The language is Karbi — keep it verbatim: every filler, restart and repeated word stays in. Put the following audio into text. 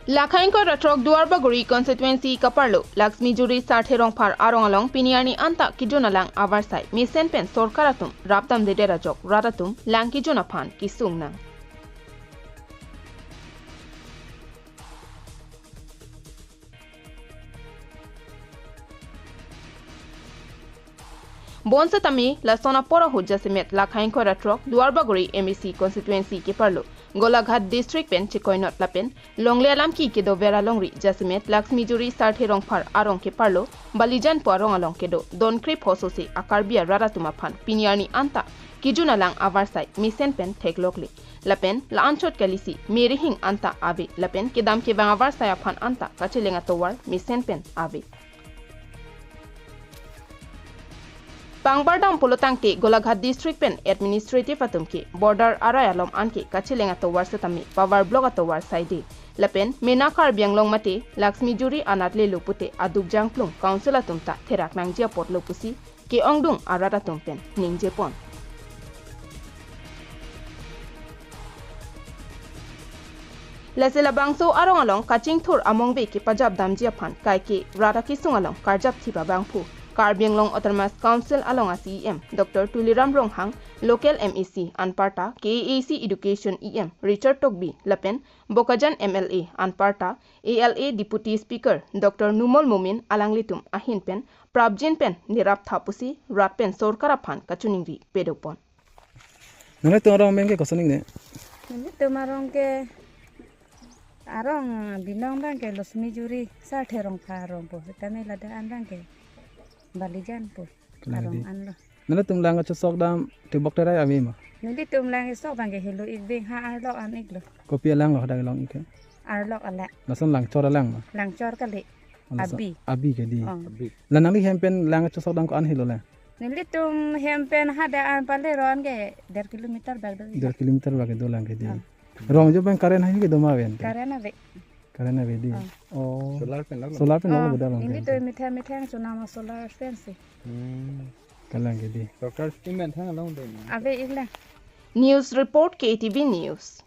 Lakha ingkoi ra throk Duarbagori constituency keparlo Laxmi Juri Sarthe Rongphar arong along pini arni anta kejun alang avarsai mesen pen sorkar atum rapdamdedet ajok rat atum lang kejun aphan kesung nang. Bonsetame lason apor ahut jasemet lakha ingkoi ra throk Duarbagori M A C constituency keparlo Golaghat district pen chekoinot lapen longle alam ke kedover alongri jasemet Laxmi Juri Sarthe Rongphar arong keparlo Balijan pu arong along kedo don krepho sose a-Karbi arat atum aphan pini arni anta kejun alang avarsai mesen pen theklokle. Lapen la-anchot kalisi merihing anta ave lapen kedam kevang avarsai aphan anta kacheleng atovar mesen pen ave. Pangbar dam pulo tangte Golaghat district pen administrative atum ke border arai alom anke kacheleng atovar setame power block atovar saide. Lapen mena Karbi Anglong mate Laxmi Juri anat lelo pute aduk jangplung council atum ta therak nangji apotlo pusi ke-ongdung arat atum pen ningjepon. Lasi labangso arong along kachingthur amongve kepajap damji aphan kaike rat akesung along karjap thip abangphu Karbi Anglong Autonomous Council along a-C E M Doctor Tuliram Ronghang, local M A C anparta K A A C Education E M Richard Tokbi lapen Bokajan M L A anparta A L A Deputy Speaker Doctor Numal Momin alanglitum ahin pen prapjin pen nerap tha pusi rat pen sorkar aphan kachiningri pedopon. Nanglitum arong abang ke koson ingne? Nanglitum arong ke arong binong abang ke Laxmi Juri Sarthe Rongphar arong po. Tame ladak an abang ke Balijan po. Kalang arong di. Anlo. Nanglitum lang kachesok dam tebok terai ave ma? Nanglitum lang kesok abang ke helo ik beng ha arlok an iklo. Kopi alang lo hadak long ik ke? Arlok alang. Lason Langchor alang ma? Langchor kali. Oh, lason abi. Abi kali. Oh. Abi. La nangli hem pen lang kachesok dam ko-an helo le? Nanglitum hem pen hadak an pale ron ke der kilometer bak do. Der kilometer bak do lang ke di. Oh. Rong jo pen current hai ke do ma ven? Current ave. Current ave di. Oh. Oh. Solar pen lo. Solar pen lo. Oh, boda long ini ke. Tuh mithang mithang sunama solar pen si. Hmm. Kalang ke di. Sorkar scheme pen thang along de. Ave ikla. News report K T V News.